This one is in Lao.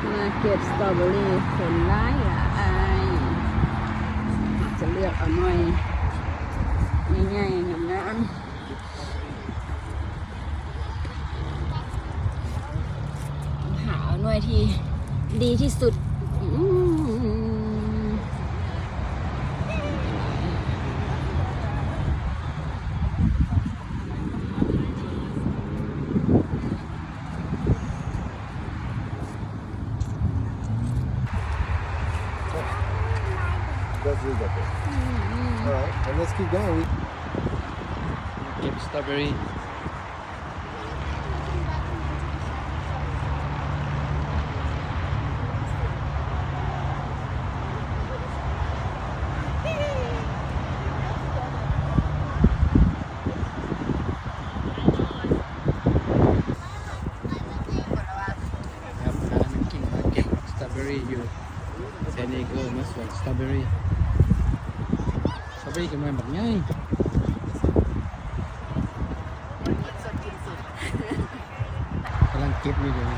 ມາເກັບສະຕໍເບີຣີຄົນຫຼາຍໆ ຈະເລືອກເອົາໜ່ວຍໃຫຍ່ໆ ງາມໆ ຫາເອົາໜ່ວຍທີ່ດີທີ່ສຸດ. ອືມ. That's reasonable. All right, and let's keep going. We ເກັບສະຕໍເບີຣີ. ຄັບ ຫານັ່ງກິນ ມາເກັບສະຕໍເບີຣີຢູ່ ແຊນດີເອໂກ ມາສວນສະຕໍເບີຣີ. ສະຕໍເບີຣີກໍໜ່ວຍບັກໃຫຍ່ ກຳລັງເກັບຢູ່ເດ.